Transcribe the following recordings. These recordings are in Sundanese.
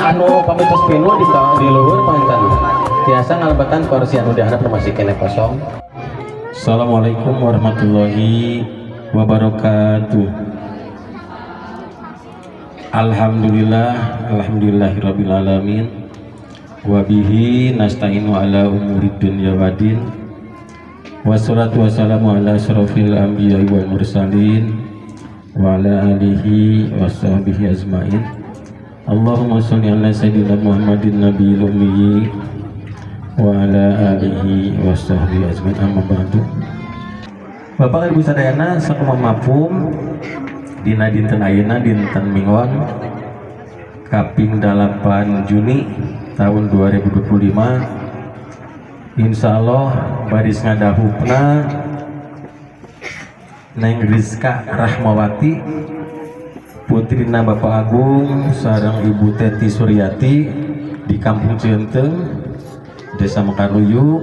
Anu pami tos pinuh di luhur panginten tiasa ngalebetan kursi anu dihandap, masih keneh kosong. Assalamualaikum warahmatullahi wabarakatuh. Alhamdulillah, alhamdulillahirabbil alamin. Wabihi nasta'inu ala umuri dunya waddin. Wassalatu wassalamu ala asyrafil anbiya'i wal mursalin wa ala alihi wasahbihi ajmain. Allahumma sholli ala sayyidina Muhammadin nabiyil ummi wa ala alihi wasahbihi ajmain, amma ba'du. Bapak Ibu sadayana, sakumaha mafhum dina dinten ayeuna, dinten Minggon kaping 8 Juni tahun 2025, Insya Allah baris ngadahupna Neng Rizka Rahmawati, putrina Bapak Agung sareng Ibu Teti Suryati di Kampung Cienteng, Desa Mekarluyu.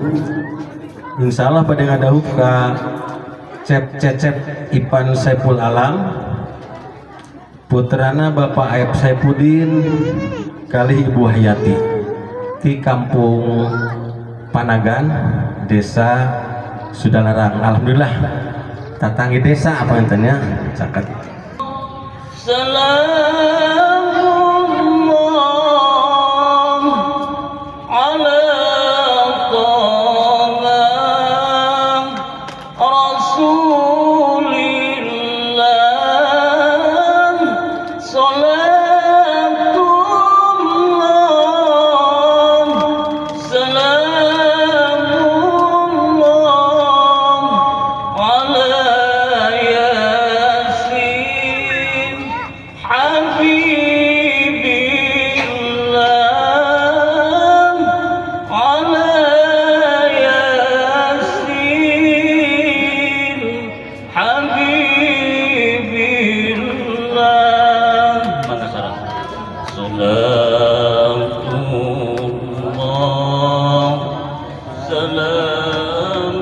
Insya Allah pada ngadahup ka Cep Cecep Ipan Saiful Alam, putrana Bapak Aep Saifuddin kalih Ibu Hayati di Kampung Panagan, Desa Sudalarang. Alhamdulillah tatanggi desa apa intinya caket. سلام الله على طه رسول الله، صلاة الله، سلام الله على ياسين حبيب الله، على ياسين حبيب الله، صلاة الله، سلام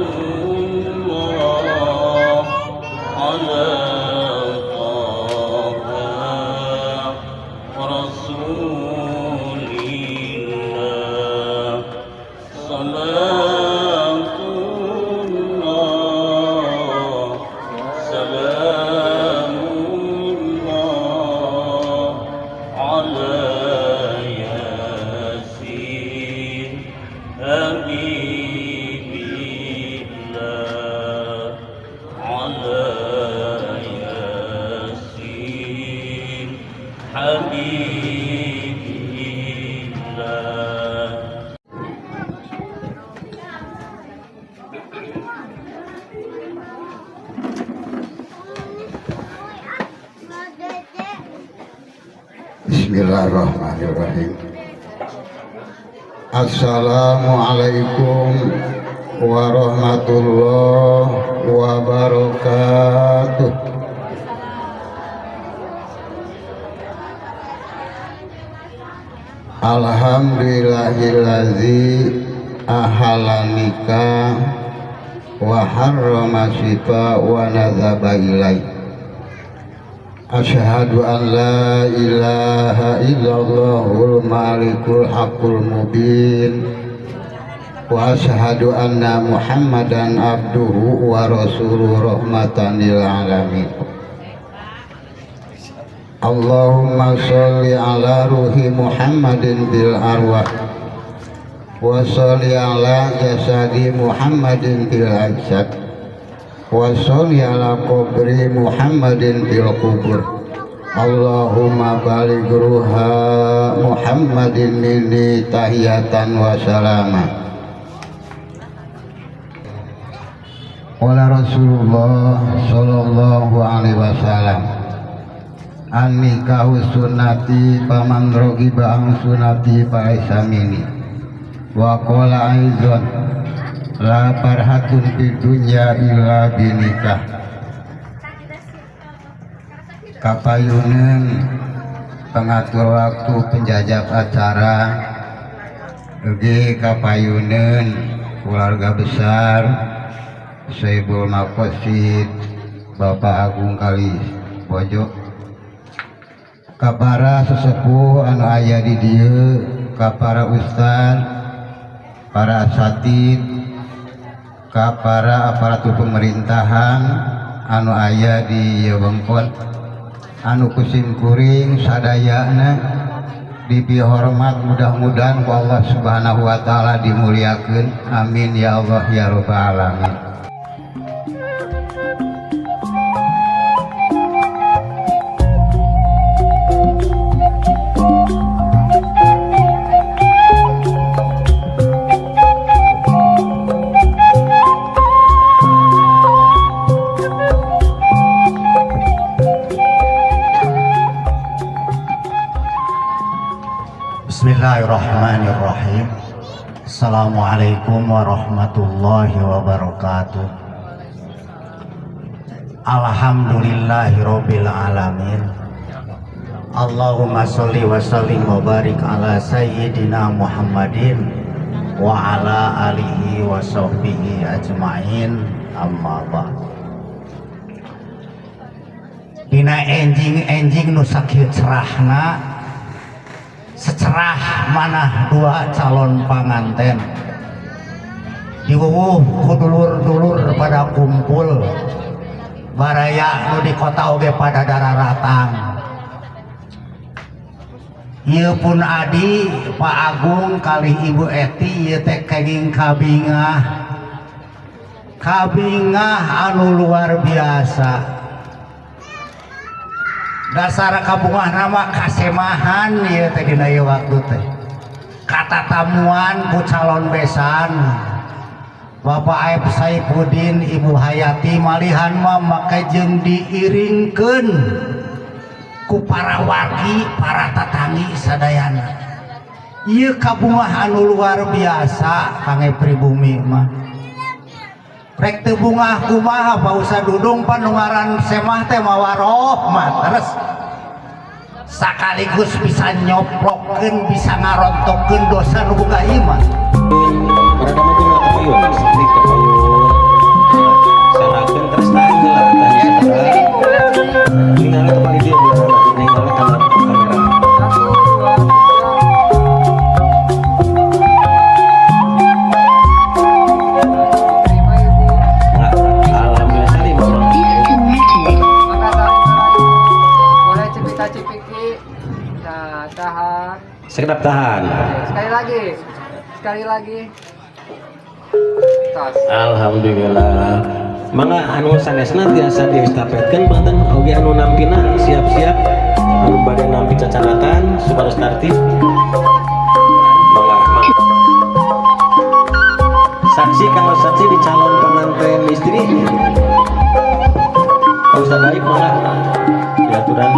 الله على طه رسول الله، صلاة الله، سلام الله على ياسين حبيب الله، على ياسين حبيب الله. Bismillahirrahmanirrahim. Assalamualaikum warahmatullahi wabarakatuh. Alhamdulillahillazi ahalla nikah wa harrama sifa wa nadzaba ilaih. Asyhadu an la ilaha illallahul malikul haqqul mubin wa asyhadu anna Muhammadan abduhu wa rasuluhu rahmatan lil alamin. Allahumma sholli ala ruhi Muhammadin bil arwah wa sholli ala jasadi Muhammadin bil ajsad wa sholli ala qabri Muhammadin bil kubur. Allahumma baligh ruha Muhammadin minni tahiyatan wa salama. Qala Rasulullah sallallahu alaihi wasallam, an-nikahu sunnati faman raghiba an sunnati falaisa minni. Wa qala aizan, la farhatun fid dunya illa binikah. Kapayunan pengatur waktu penjajab acara ugi kapayunan keluarga besar Sohibul Maqasid Bapak Agung Kali Pojok. Ka para sesepuh anu aya di dieu, ka para ustad, para asatid, ka para aparatur pemerintahan anu aya di ieu wengkon anu ku simkuring sadayana dipihormat, mudah-mudahan ku Allah Subhanahu wa taala dimuliakeun. Amin ya Allah ya rabbal alamin. Bismillahirrahmanirrahim. Assalamualaikum warahmatullahi wabarakatuh. Alhamdulillahirabbil alamin. Allahumma sholli wa sallim wa barik ala sayyidina Muhammadin wa ala alihi wa sahbihi ajmain. Amma ba'd. Dina enjing-enjing nu sakieu cerahna, secerah manah dua calon panganten diwuwuh ku dulur-dulur pada kumpul, baraya nu di kota oge pada dararatang. Ieu pun adi Pak Agung kalih Ibu Eti ieu teh kenging kabingah, kabingah anu luar biasa. Dasar kabungah nama kasemahan ieu teh dina ieu waktu teh katatamuan ku calon besan Bapak Aep Saipudin, Ibu Hayati, malihan mah make jeung diiringkeun ku para wargi, para tatangi sadayana. Ieu kabungah anu luar biasa kangge pribumi mah. Rek teu bungah kumaha Pak Ustad Dudung, pan nu ngaran semah teh mawa rohmat terus sekaligus bisa nyoplokeun, bisa ngarontokkeun dosa nu boga iman. Mereka mah tuh kapayun, sedih kapayun. Salakeun terus tahan heula, tahan sekedar. Ningali kembali dia beulana, ningali kamera. Kamera. Satu, dua, tiga. Terima, Ibu. Nah, alhamdulillah salim Bapak. Maka saling saling. Boleh cipika cipiki. Nah, tahan. Sekedap tahan. Oke, sekali lagi. Sekali lagi. Tas. Alhamdulillah. Mangga anu sanesna tiasa diestafetkeun, panten oge anu nampina siap-siap, anu bade nampi cacandatan supados tartib. Mangga, mangga. Saksi, kanggo saksi di calon pengantin istri. Pak Ustaz Aib, mangga diaturan.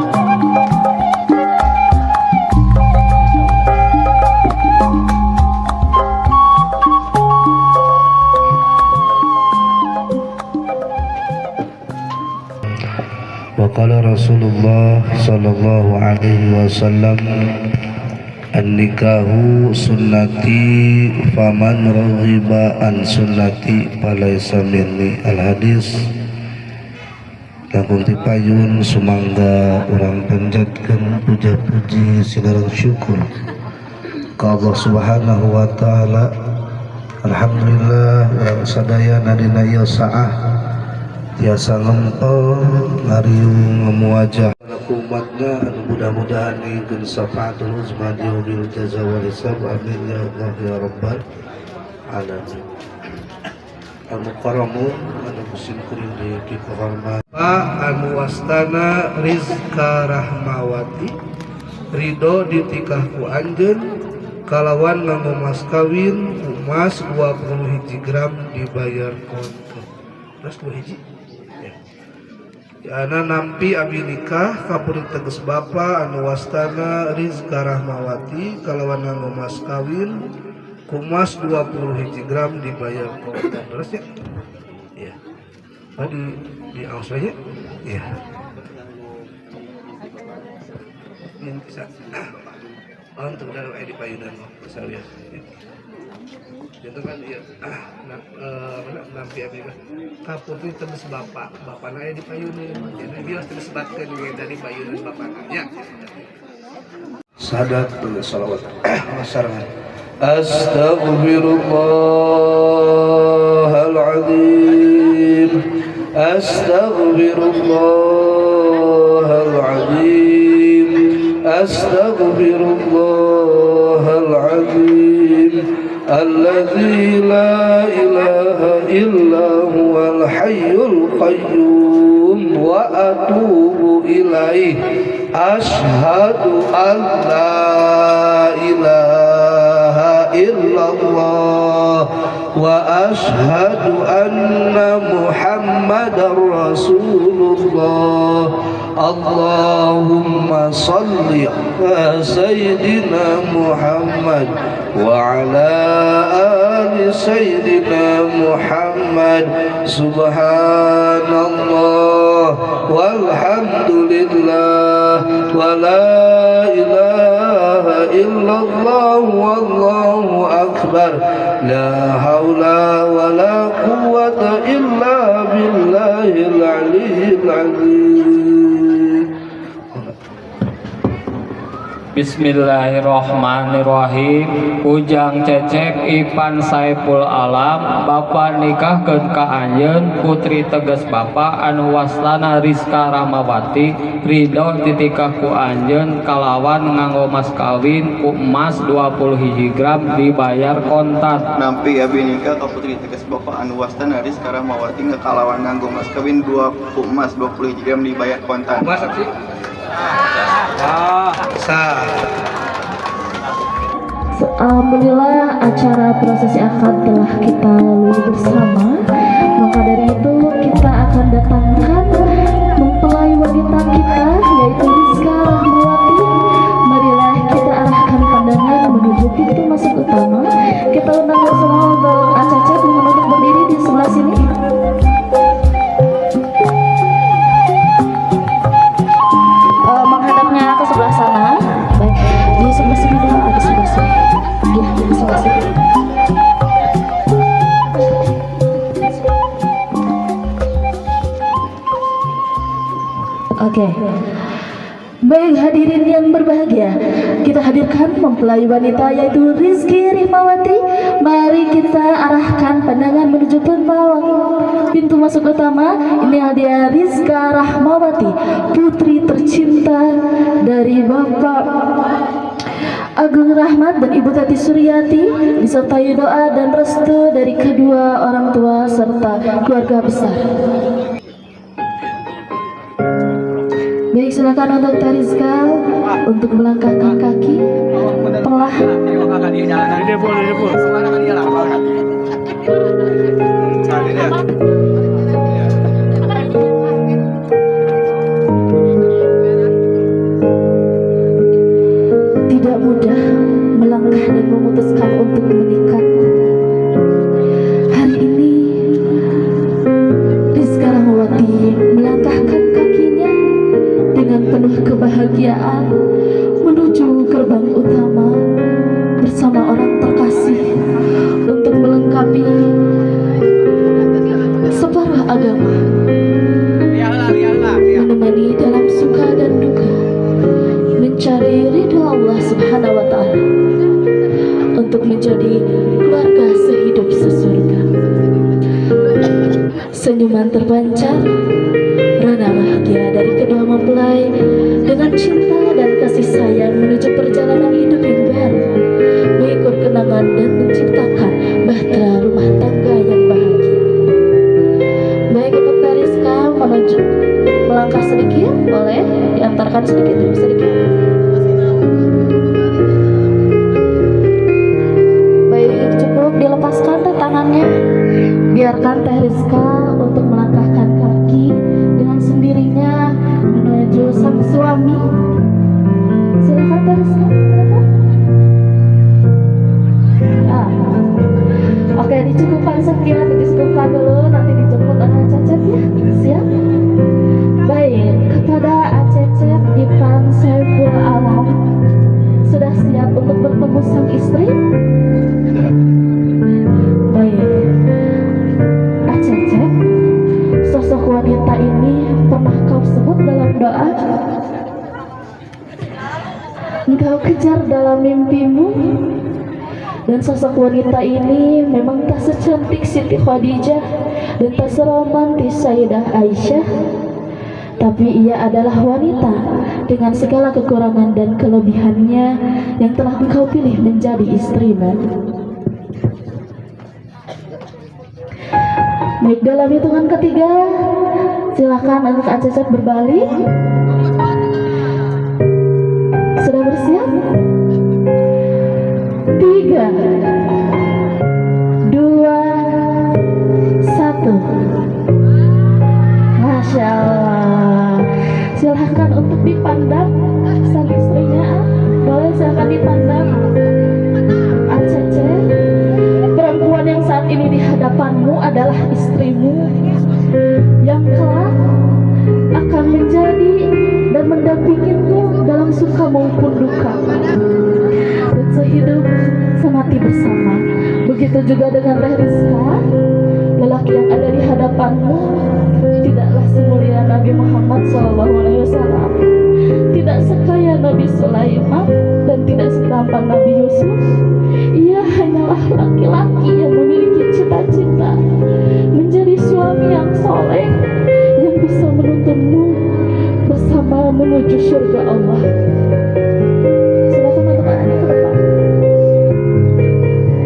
وقال رسول الله صلى الله عليه وسلم النكاح سنتي فمن رغب عن سنتي فليس مني. الحديث. Langkung ti payun sumangga urang panjatkeun puja-puji sinareng syukur ka Allah Subhanahu wa taala. Alhamdulillah, urang sadaya dina ieu saah tiasa ngempel ngariung ngemuajah ku umatna anu mudah-mudahan ngingkeun syafaatul uzma di yaumil jaza wal hisab. Amin ya Allah ya rabbal alamin. Al mukarramun anu ku simkuring dipihormat, Pak anu wastana Rizka Rahmawati ridho ditikah ku anjeun kalawan nganggo mas kawin emas 20 hiji gram dibayar kontan. Terus dua hiji ya. Ya, nampi abi nikah kapuri teges bapa anu wastana Rizka Rahmawati kalawan nganggo mas kawin ku emas 20 hiji gram dibayar kontan. Terus ya, ya. Oh, di awas aja ya. Ini bisa untuk dalam di payunan misalnya ya. Itu kan ya, nah, mana nampi abi mah kaputri teges bapak, bapakna aya di payunan, jadi bios terus sebatkeun dari payunan bapakna ya. Sahadat dengan salawat masyarakat. Astaghfirullahaladzim, astaghfirullahaladzim, astaghfirullahaladzim, alladzi la ilaha illa huwal hayyul qayyum wa atubu ilaih. Ashhadu an la ilaha illallah wa ashhadu anna Muhammadar Rasulullah. Allahumma salli ala Sayyidina Muhammad wa ala ali Sayyidina Muhammad. Subhanallah walhamdulillah wa la ilaha illallah wallahu akbar, la haula wa la quwwata illa billahil aliyyil azim. Bismillahirrahmanirrahim. Ujang Cecep Ipan Saiful Alam, Bapak nikahkeun ka anjeun putri teges Bapak anu wastana Rizka Rahmawati, ridho ditikah ku anjeun kalawan nganggo mas kawin ku emas 20 gram dibayar kontan. Nampi abi nikah ka putri teges Bapak anu wastana Rizka Rahmawati ngakalawan nganggo mas kawin 2 ku emas 20 gram dibayar kontan. Alhamdulillah acara prosesi akad telah kita lalui bersama. Maka dari itu kita akan datangkan mempelai wanita kita, yaitu Rizka Rahmawati. Marilah kita arahkan pandangan menuju pintu masuk utama. Kita undang bersama untuk Acecep, mohon untuk berdiri di sebelah sini. Menghadapnya ke sebelah sana. Baik, di sebelah sini dulu, di sebelah sini. Ya, di sebelah sini. Oke. Baik hadirin yang berbahagia, kita hadirkan mempelai wanita yaitu Rizky Rahmawati. Mari kita arahkan pandangan menuju pintu masuk utama. Ini dia Rizka Rahmawati, putri tercinta dari Bapak Agung Rahmat dan Ibu Tati Suryati, disertai doa dan restu dari kedua orang tua serta keluarga besar. Baik, silakan untuk Rizka untuk melangkahkan kaki perlahan. Tidak mudah melangkah dan memutuskan untuk menikah. Hari ini Rizka Rahmawati melangkahkan kakinya dengan penuh kebahagiaan menuju gerbang utama bersama orang terkasih untuk melengkapi separuh agama, menemani dalam suka dan duka, mencari ridho Allah Subhanahu wa Ta'ala untuk menjadi keluarga sehidup sesurga. Senyuman terpancar, rana bahagia dari kedua mempelai dengan cinta dan kasih sayang menuju perjalanan hidup yang baru, mengikut kenangan dan menciptakan bahtera rumah tangga yang bahagia. Baik, untuk Rizka menuju melangkah sedikit, boleh diantarkan sedikit demi sedikit. Baik, cukup dilepaskan tangannya. Biarkan Teh Rizka untuk melangkahkan kaki dengan sendirinya menuju sang suami. Silakan Teh Rizka. Ah. Oke, dicukupkan sekian, dicukupkan dulu, nanti dijemput oleh Cecep ya. Siap? Baik, kepada Cecep Ipan Saiful engkau kejar dalam mimpimu. Dan sosok wanita ini memang tak secantik Siti Khadijah dan tak seromantis Sayyidah Aisyah, tapi ia adalah wanita dengan segala kekurangan dan kelebihannya yang telah engkau pilih menjadi istrimu. Baik, dalam hitungan ketiga, silakan untuk Cecep berbalik. Sudah bersiap? 3, 2, 1. Masya Allah. Silahkan untuk dipandang sang istrinya. Boleh silahkan dipandang. ACC, perempuan yang saat ini di hadapanmu adalah istrimu yang kelak akan menjadi dan mendampingimu dalam suka maupun duka, dan sehidup semati bersama. Begitu juga dengan Teh Rizka, lelaki yang ada di hadapanmu tidaklah semulia Nabi Muhammad SAW, tidak sekaya Nabi Sulaiman, dan tidak setampan Nabi Yusuf. Ia hanyalah laki-laki yang memiliki cita-cita menjadi suami yang soleh yang bisa menuntunmu bersama menuju surga Allah. Silakan untuk anak ke depan.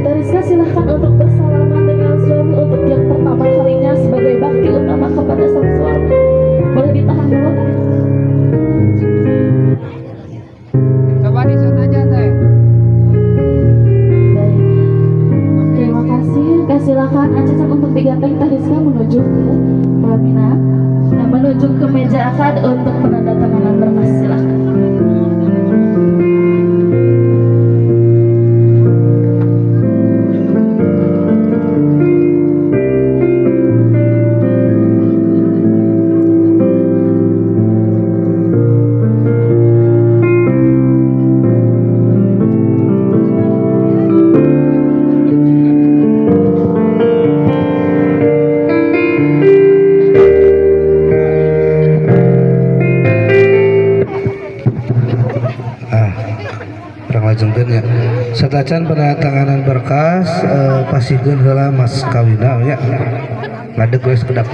Teh Rizka, silahkan untuk bersalaman dengan suami untuk yang pertama kalinya sebagai bakti utama kepada sang suami. Boleh ditahan dulu, Teh? Coba disun aja, Teh. Baik. Terima kasih. Silakan Acecep untuk digandeng Teh Rizka menuju ke pelaminan. Nah, menuju ke meja akad untuk penandatanganan berkas. Silakan. Satacan penandatanganan berkas, pasihkeun heula mas kawina nya. Ngadeg we sekedap.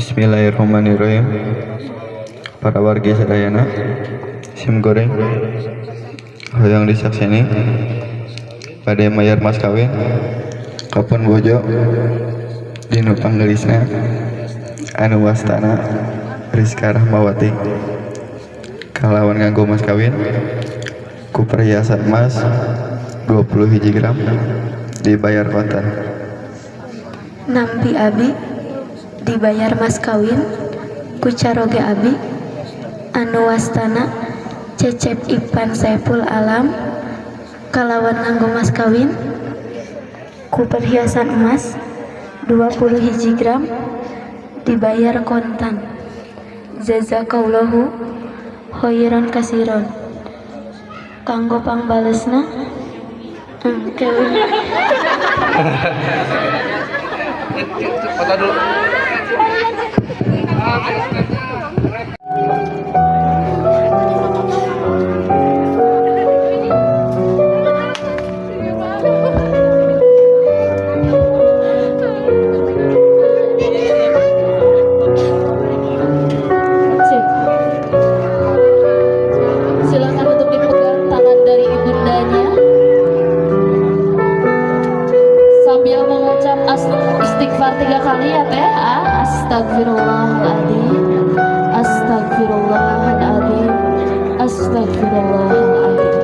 Bismillahirrahmanirrahim. Para warga sadayana, sim goreng hoyong disakseni pada mayar mas kawin kapan bojo dinu panggelisna anu wastana Rizka Rahmawati kalawan nganggo mas kawin ku perhiasan emas 20 hiji gram dibayar kontan. Nampi abi dibayar mas kawin ku caroge abi anu wastana Cecep Ipan Saiful Alam kalawan nganggo mas kawin ku perhiasan emas 20 hiji gram dibayar kontan. Jazakallahu khairan kasiron. Kanggo pangbalesna engke. Foto dulu. Silakan untuk dipegang tangan dari ibundanya sambil mengucap istighfar 3 kali ya Teh. Astagfirullahaladzim, astagfirullahaladzim, astagfirullahaladzim.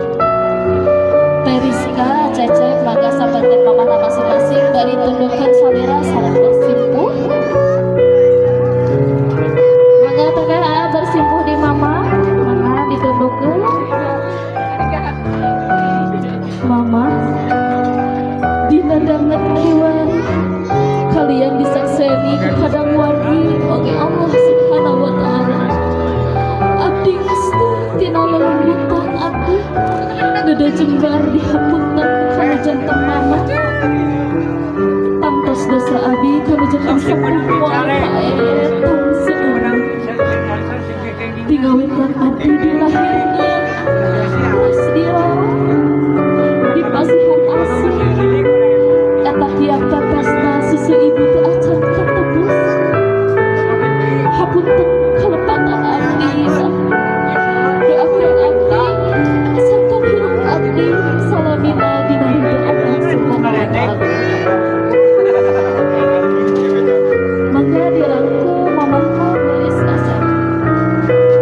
Teh Rizka, Cecep, maka sahabat mama masing-masing dari tundukkan salira sareng bersimpuh. Mangga Teh bersimpuh di mama, mama ditundukkan. Mama, dina danget kiwari kalian disakseni kadang wargi oleh Allah Subhanahu wa Ta'ala. Abdi geus tina lelembutan abdi. Ridho jembar dihapunten kanu janten mama. Tangtos dosa abi kanu janten sepuh moal kaetang seueur. Tingawitan abdi dilahirkeun, terus dirawat, dipasihan asih. Eta tiap tetesna susu ibu teu acan katebus. Hapunten kalepatan abdi. Doakeun abdi sangkan hirup abdi salamina dina ridho Allah Subhanahu wa Ta'ala. Mangga dirangkul mamahna geulis asa.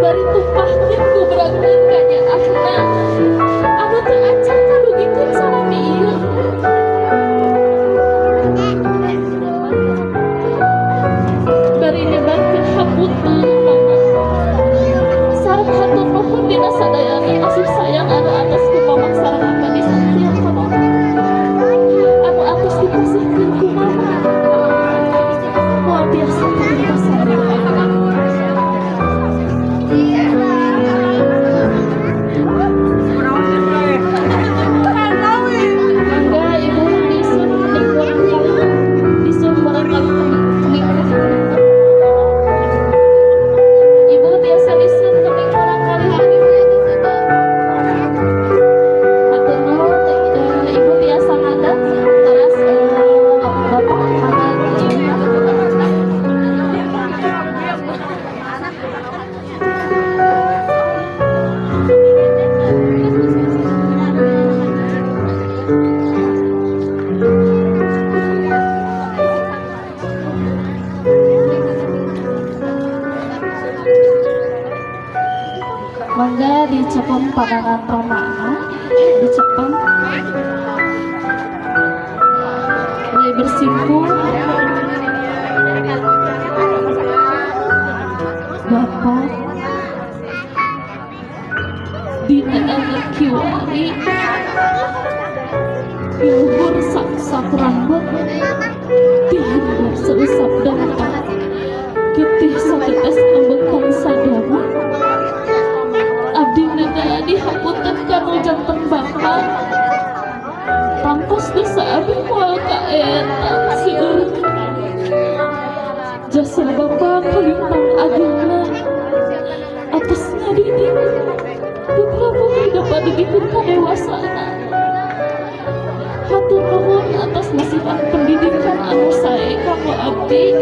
Bari tumpahkeun gubragkeun ka nyaahna anu teu acan kadugikeun salami ieu. Bari nyebarkeun hapunten mama sareng hatur nuhun dina sadayana kasih sayang anu atos ku mamah sareng apa disatiap ka mama, anu atos dipasihkeun ku mama moal tiasa kagentosan. Mangga ibu disun kening murangkalih, disun murangkalih kening kening. Ibu tiasa disun kening murangkalih. Hatur nuhun, ibu tiasa ngadeg teras, bapak mangga. Mangga dicepeng panangan ramana, dicepeng mulai bersimpuh. Bapak dina elek kiwari di luhur sak-sak rambut, di handap seusap dampak getih satetes ambekan sadama. Abdi nena dihapunten kanu janten bapak. Tangtos dosa abdi moal kaetang seueur. Jasa bapak kalintang agengna atas ngadidik putra putri dapat dugikeun ka dewasana. Hatur nuhun atas masihan pendidikan anu sae kanggo abdi.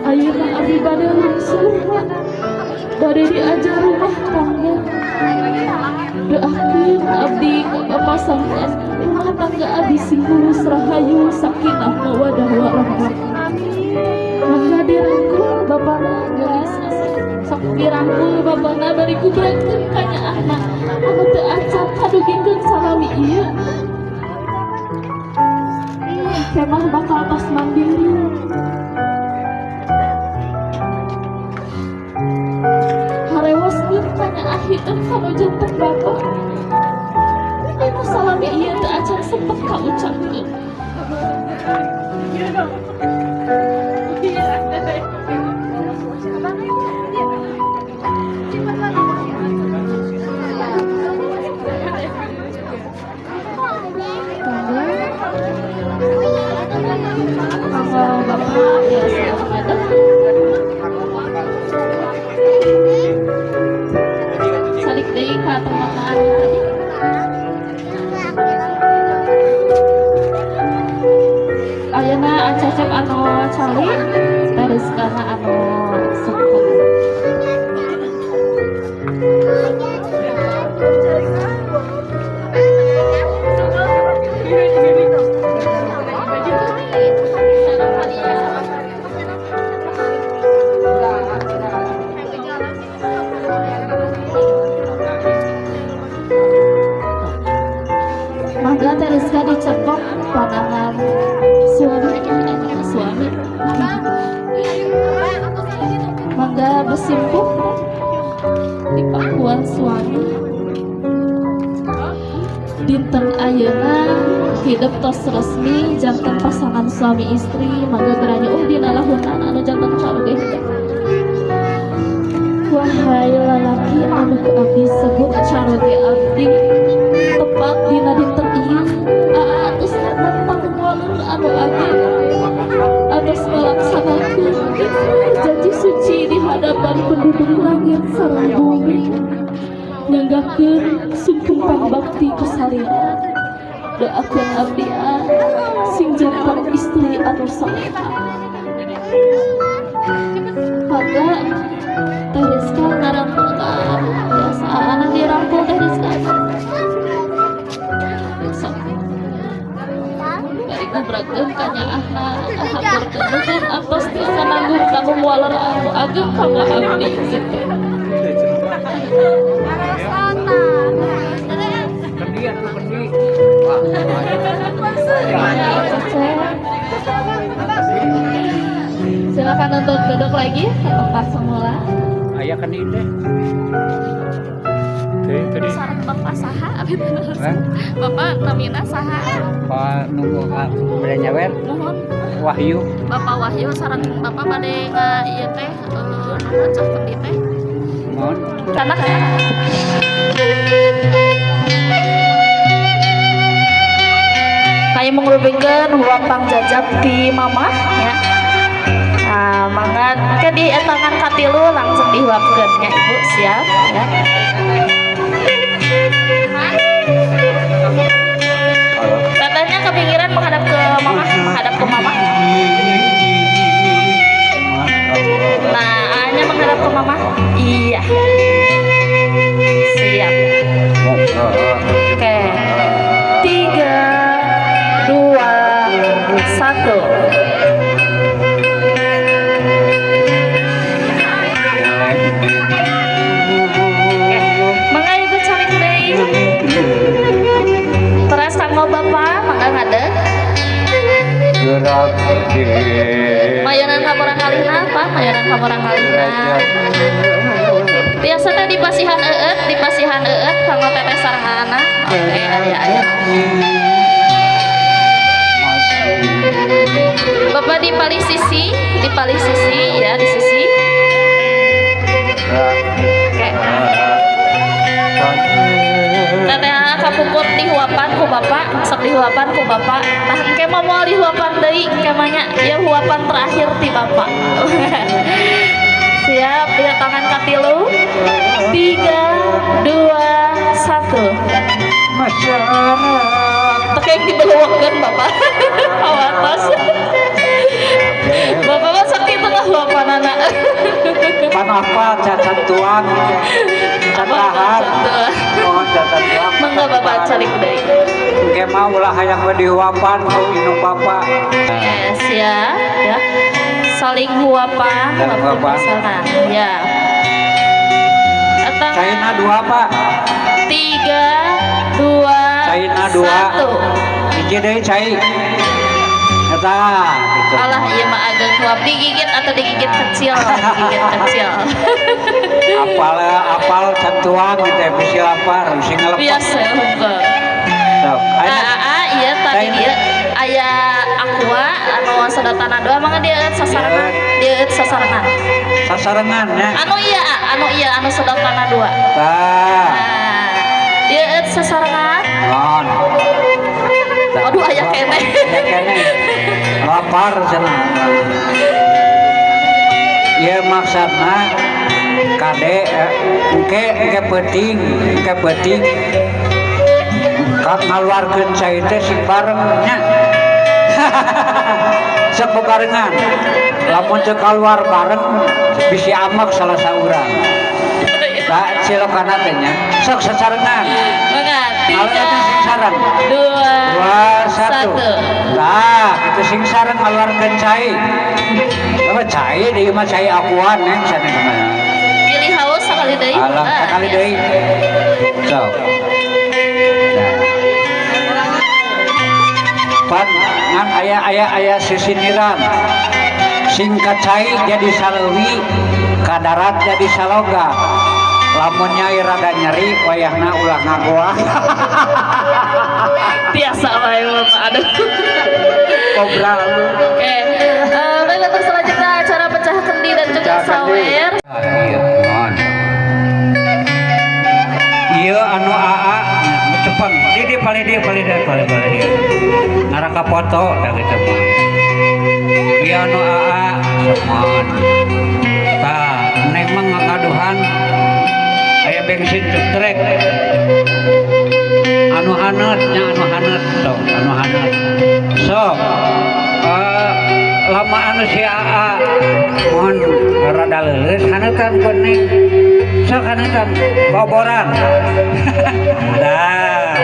Ayeuna abdi bade lungsur, bade diajar rumah tangga. Doakeun abdi ka bapak sangkan rumah tangga abdi sing mulus, rahayu, sakinah, mawadah warahmah. Mangga dirangkul bapana geulis, sok dirangkul bapana bari gubregkeun ka nyaahna anu teu acan kadugikeun salami ieu. Kemah bakal tos mandiri. Harewoskeun ka nyaah hideung kanu janten bapak anu salami ieu teu acan sempet kaucapkeun. Kanggo bapak biasa ngadeg. Salik deui ka tempat anu tadi. Ayeuna Cecep anu calik, terus anu sepuh. Mangga Teriska dicepok panangan suami, suami. Mangga bersimpuh di pangkuan suami. Dinten ayeuna hidup tos resmi janten pasangan suami istri. Mangga geranyuuh dina lahunan anu janten caroge hidup. Wahai lalaki anu ku abdi sebut caroge abdi, tepat dina dinten ieu aa atos tanggung walur anu ageng atas melaksanakan ikrar janji suci di hadapan penduduk langit sareng bumi, nyanggahkeun sungkem bakti ku salira. Doakeun abdi ah, sing janten istri anu saleha. Maka Teh Rizka ngarangkul ka biasa anak dirangkul Teh Rizka. Sok bari ngubrakeun ka nyaahna, haturkeun nuhun atos tiasa nanggung tanggung waler anu ageng kanggo abdi gitu. Kendi atuh, kendi. Ya, Cecep. Silakan untuk duduk lagi ke tempat semula. Aya kendi teh. Teh tadi. Sareng Bapak saha abi teh? Hah? Bapak namina saha? Pak nunggu bade nyawer. Mohon. Wahyu. Bapak Wahyu, sareng Bapak bade nga ieu teh naon, cah kendi teh. Mohon. Tanah. Kayak mengrubikeun huap pangjajab ti mamah ya. Nah, mangga ke di tangan katilu langsung dihuapkeun nya, Ibu siap ya. Tetehnya ke pinggiran menghadap ke mamah, menghadap ke mamah. Nah, hanya menghadap ke mamah. Iya. Siap. Oke. 3, 2, 1. Oke. Mangga Ibu calik deui. Teras kanggo Bapak, mangga ngadeg. Mayonan ka murang kalihna, Pak, mayonan ka murang kalihna. Biasa teh dipasihan eueut, dipasihan eueut kanggo teteh sareng anak. Oke, aya aya. Bapak di palih sisi, di palih sisi ya, di sisi. Oke. Teteh kapungkur dihuapan ku bapak, sok dihuapan ku bapak. Nah, engke mah moal dihuapan deui, engke mah nya ieu huapan terakhir ti bapak. Siap, lihat tangan katilu. 3, 2, 1. Tekeng dibeluwekeun bapak. Awatos. Bapak mah sok kitu lah huapanana. Pan apa cacat tuang? Catahan. Mohon cacat tuang. Mangga bapak calik deui. Engke mah ulah hayang we dihuapan ku indung bapak. Yes ya, ya. Saling huapan, Saling waktu huapan. pasangan. Ya. Atang Caina 2, Pak. 3, 2, Caina 2. 1. Hiji deui cai. Eta gitu. Alah ieu mah ageng huap digigit atau digigit kecil, digigit kecil. Apal apal cantuang gitu ya, bisi lapar, bisi ngelepek. Biasa hungkul. Sok, ayeuna Aa, iya tadi Caina. dia aya aqua anu sedotana 2, mangga dia sasarengan, dia sasarengan. Sasarengan nya. Anu iya, anu iya, anu sedotana 2. Tah. Nah, dia sasarengan. Mohon. Aduh, aya keneh. Aya keneh. Lapar cenah. Ieu maksudna kade engke engke peuting, engke peuting. Kak ngaluarkeun cai teh sing bareng nya. Sok bebarengan. Lamun teu kaluar bareng bisi amek salah saurang. Tak cilokana teh nya. Sok sasarengan. Mangga, Kalau 3, eta sing sareng. 2, 2, 1. 1. Tah, itu sing sareng ngaluarkeun cai. Apa cai deui mah cai akuan neng sanes mah. Pilih haus sakali deui. Alah, Nah, sakali ya. deui. Sok. Nah. Pan ngan aya aya aya sisiniran. Sing kacai jadi saleuwi, kadarat jadi saloga. Lamun nyai rada nyeri, wayahna ulah ngagoah. Biasa wae Bapak, aduh. Kobra lu. Oke, baik, untuk selanjutnya acara pecah kendi dan juga Pecah kendi. sawer. Ah, iya, mohon. Palih dieu, palih dieu, palih, palih dieu. Ngaraka foto da kitu mah. Ieu anu aa semon. Tah, neng mah ngagaduhan aya bensin trek. Anu haneut nya, anu haneut sok, anu haneut. Sok. Lama anu si aa mohon rada leuleus haneutan ku neng. Sok haneutan boboran. Dah.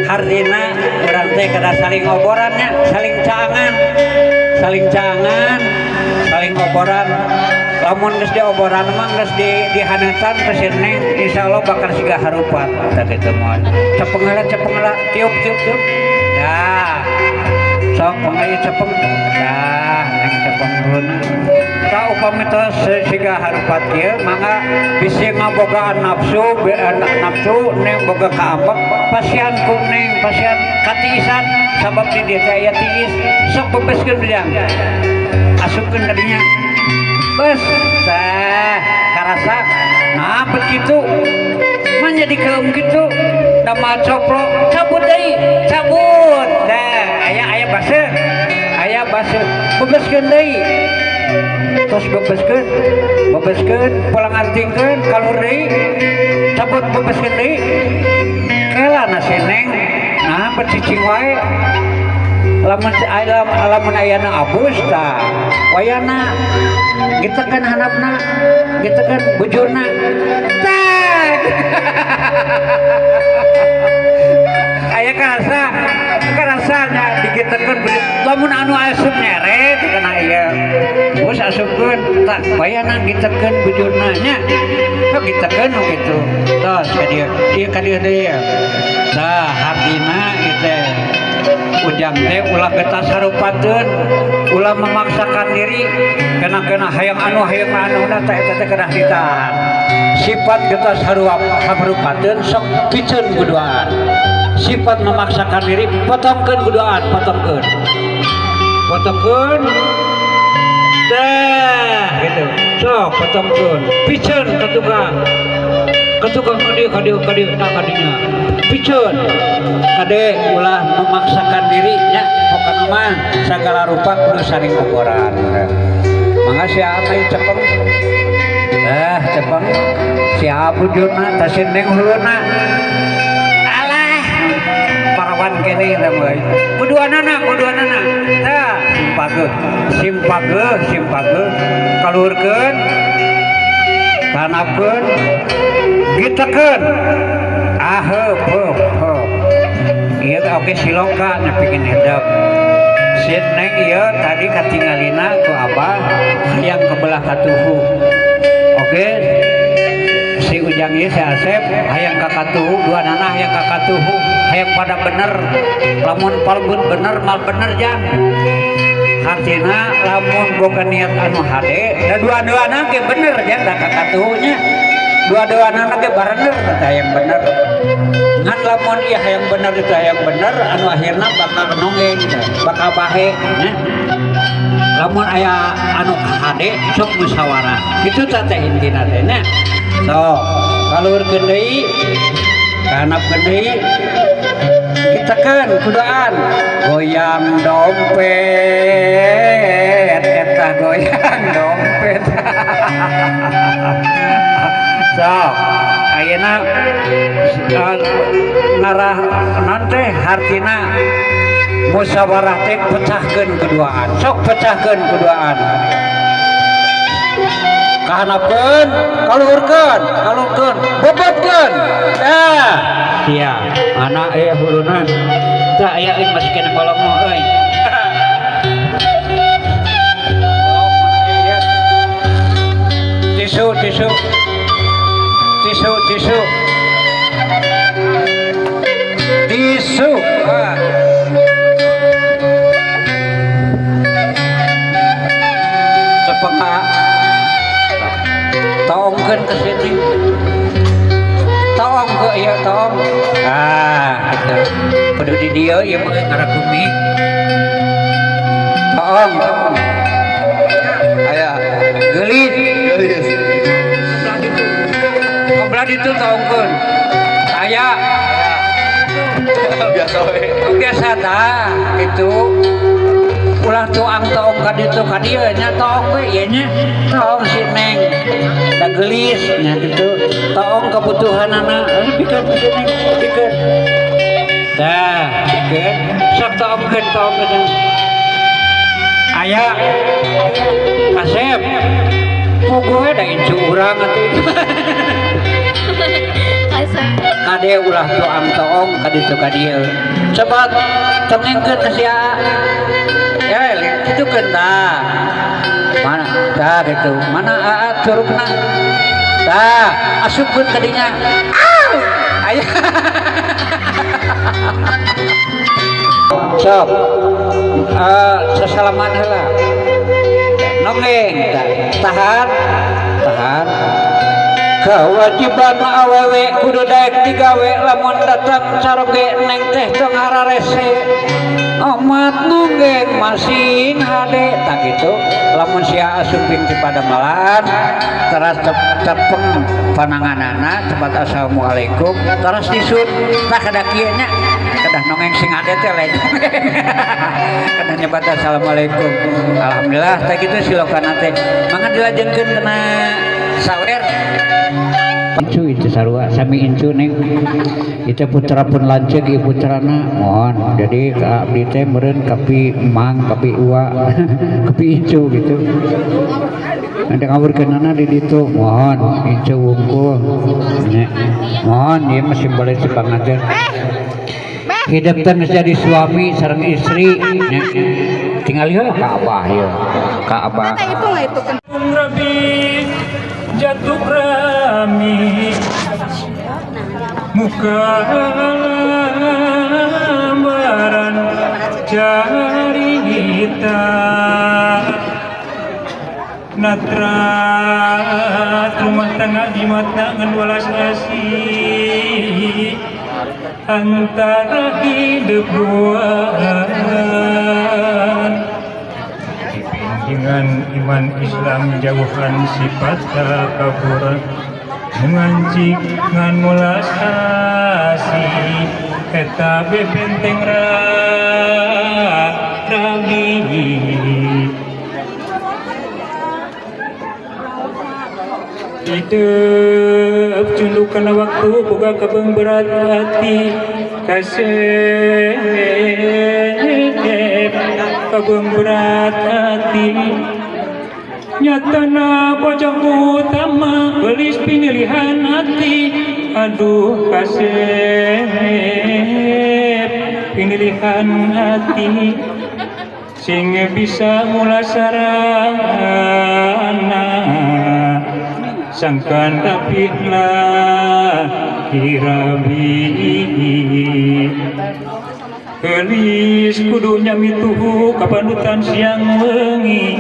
Hartina urang teh kada saling oboran nya, saling caangan. Saling caangan, saling oboran. Lamun geus dioboran mah geus dihaneutan ku si neng, insyaallah bakal siga harupat. Tah kitu mah. Cepeng heula, cepeng heula, tiup tiup tiup. Dah. Sok pangai cepeng. Dah, neng cepeng heula. Tah upami tos siga harupat kieu mangga bisi ngabogaan nafsu, nafsu neng boga kaambek, pasian ku neng, pasian katiisan sabab di dieu teh aya tiis. Sok bebeskeun ujang. Asupkeun ka dinya. Bes, tah karasa nah begitu. Mah jadi keum kitu. Da mah coplok, cabut deui, cabut. Dah, aya aya baseuh. Aya baseuh. Bebeskeun deui. Tos bebeskeun, bebeskeun, pulang antingkeun, kalur deui. Cabut bebeskeun deui. Kela na si neng, nah becicing wae. Lamun aya, lamun ayana abus tah, wayana gitekeun handapna, gitekeun bujurna. Tah. Aya karasa, karasa nya digitekeun bujur. Lamun anu asup nyeret kana ieu. Bus asupkeun tah wayana gitekeun bujurna nya. Sok gitekeun nu kitu. Tos ka dieu, ieu ka dieu deui. Tah hardina ieu teh. Ujang teh ulah getas harupateun, ulah memaksakan diri, kena-kena hayang anu hayang anu na teh eta teh kedah ditahan. Sifat getas harupateun sok piceun kuduaan. Sifat memaksakan diri potongkeun kuduaan, potongkeun. Potongkeun. Tah gitu. Sok potongkeun, piceun ka tukang. Ka tukang ka dieu, ka dieu, ka dieu, tah ka dinya. Piceun. Kade ulah memaksakan diri nya, pokona mah sagala rupa kudu saling oboran. Mangga si Aa ieu cepeng. Tah cepeng si Aa bujurna tah si neng huluna. Alah, parawan keneh tah mah. Kuduanana, kuduanana. Tah simpageuh, simpageuh, simpageuh, kaluhurkeun, kanapkeun, gitekeun. Aheup, heup, heup. Ieu teh oge siloka nepikeun hedep. Si neng ieu tadi katingalina ku abah hayang kebelah katuhu. Oke, si Ujang ieu si Asep hayang ka katuhu, dua nana hayang ka katuhu, hayang pada bener. Lamun palebut bener mal bener jang. Hartina lamun boga niat anu hade, da dua-duana ge bener jang da ka katuhunya. Dua-duana ge barener teh hayang bener. Ngan lamun ieu hayang bener itu hayang bener anu akhirna bakal nonggeng, bakal bahe nya. Lamun aya anu kahade sok musyawarah. Kitu teh teh intina teh nya. Sok kaluhurkeun deui, kahanapkeun deui, gitekeun kuduaan. Goyang dompet eta goyang dompet. Sok ayeuna ngarah naon teh hartina musyawarah teh pecahkeun keduaan. Sok pecahkeun keduaan. Kahanapkeun, kaluhurkeun, kaluhurkeun, bobotkeun. Tah, sia, anak huluna. Tah aya euy masih kena kolongmo euy. Tisu, tisu. Tisu, tisu. Tisu. Ah. Cepeng toongkeun ke sini. Toong ke ieu toong. Ah, gitu. Kudu di dieu ieu mah ngarakumi. Toong, toong. Aya. Geulis. Geulis. Kebelah ditu toongkeun. Aya. Biasa tah gitu. Ulah tuang toong ka ditu ka dieu nya, toong we ieu nya, toong si Neng da geulis nya kitu, toong kebutuhanana. Pikeun si Neng, pikeun tah, pikeun sok, toongkeun, toongkeun. Aya kasep puguh da incu urang atuh itu. Kasep. Kade, ulah tuang toong ka ditu ka dieu, coba tengengkeun ka si Aa ya, kitu keun tah. Mana tah gitu, mana Aa curugna tah, asupkeun ka dinya. Au, aya sok. Sasalaman heula, nonggeng tah, tahan, tahan. Kewajiban awewe kudu daek digawe, lamun datang caroge neng teh tong hararese, omat nonggeng masing hade. Tak gitu, lamun sia asumping ti padamelan teras tepeng pananganana, cepat assalamualaikum teras disut tah. Kedah kieu nya, kedah nongeng sing hade teh, lain kedah nyebat assalamualaikum. Alhamdulillah, tah kitu silokana teh. Mangga dilajengkeun kana sawer. Incu itu sarua sami incu neng itu, putra pun lanceuk ieu putrana. Mohon, jadi ka abdi teh meureun kapi mang, kapi uwa, kapi incu gitu. Nanti ngawurkeunana di ditu. Mohon, incu wungkul nya. Mohon, ieu mah simbolis pangajen hidup teh geus jadi suami sareng istri nya. Tinggal ieu ka abah, ieu ka abah. Itu nggak itu kan? Rabi jatuh rami muka lambaran carita natrat rumah tangga di mata ngan welas asih antara hidup buan dengan iman Islam, jauhan sifat takaburan, mengancik ngan mulas asih eta bebenteng rabi. Hidup cunduk kana waktu, boga kabeung berat hati kasep, kabeung berat hati. Nyatana pojok utama gelis pilihan hati, aduh kasep pilihan hati sing bisa mulasarana sangkan rapih kirabi. Gelis kudu nyamituhu kapanutan siang wengi,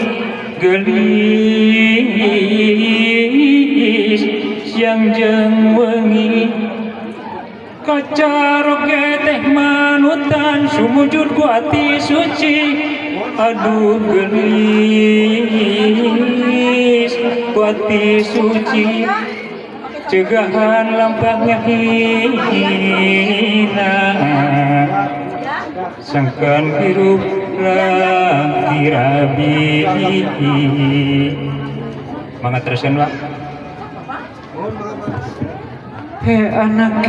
gelis siang jeung wengi, kacaroge teh manutan sumujud ku ati suci, aduh gelis ku ati suci, cegahan lampahnya hina sangkan hirup laki rabi. Mangga teruskan, Pak. He anak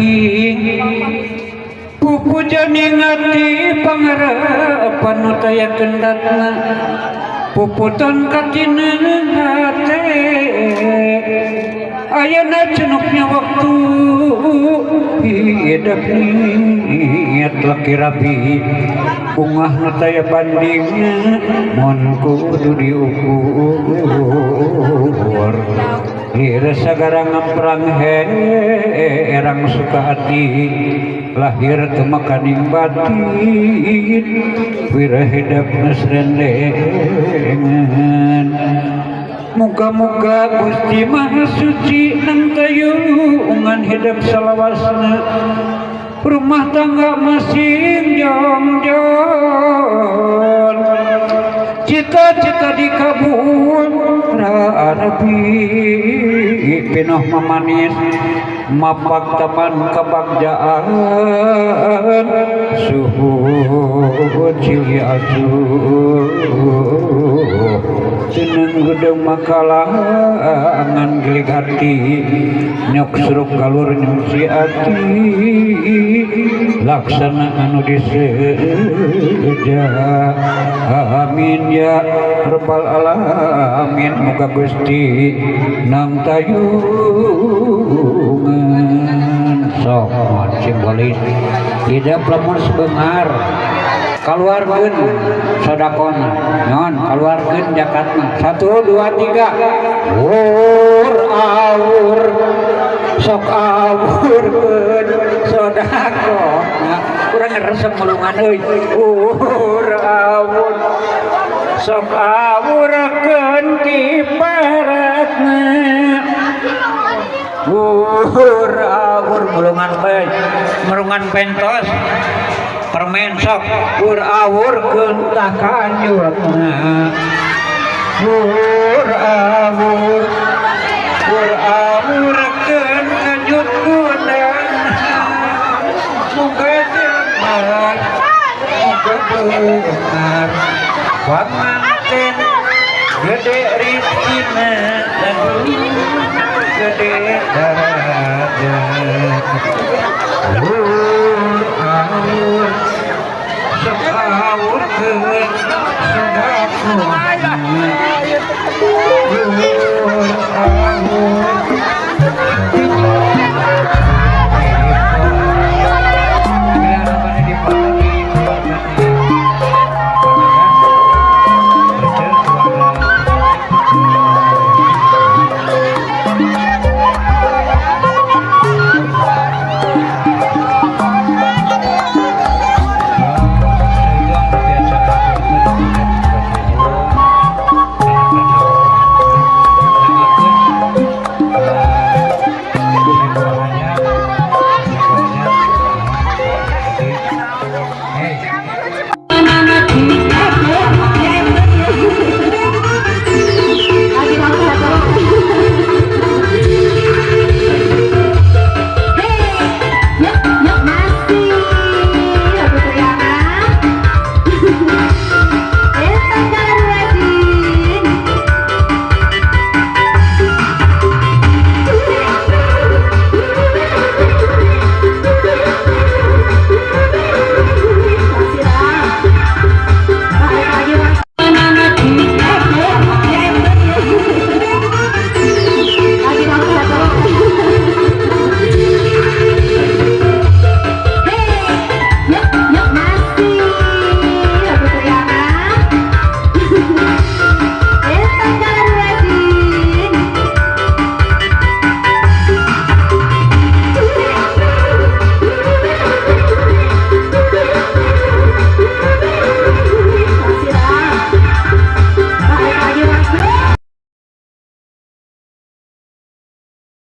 pupuja ningati pangarepan nu taya kendatna, puputan katina hate. Ayeuna cenuknya waktu hidup niat laki rabi, bungah nu taya bandingna mun kudu diukur. Lir sagara ngamprang herang suka hati, lahir teu makaning batin, wireh hidup nesrendengan. Muga-muga Gusti Maha Suci nangtayungan hidup salawasna, rumah tangga masing jongjon, cita-cita dikabul rabi, pinoh mamanis mapak taman kebagjaan. Suhu cili asuh Tenang gedeng makalangan gelik hati nyok seruk kalur nyuci ati laksana anu diseja. Amin ya rabbal alamin. Muga Gusti nang tayungan. Sok simbolis tidak lamun sebengar kaluarkeun sodakona non kaluarkeun jakatna. Satu, dua, tiga. Wur awur sok awurkeun sodakona. Kurang resep mulungan euy. Wur awur sok awurkeun kiparatna. Wur awur mulungan bae mulungan pentos permen. Sok wur awurkeun tah kanjutna. Wur awur, wur awurkeun kanjut kudana. Muga jembar, muga beunghar panganten gede rizkina, aduh gede darajat.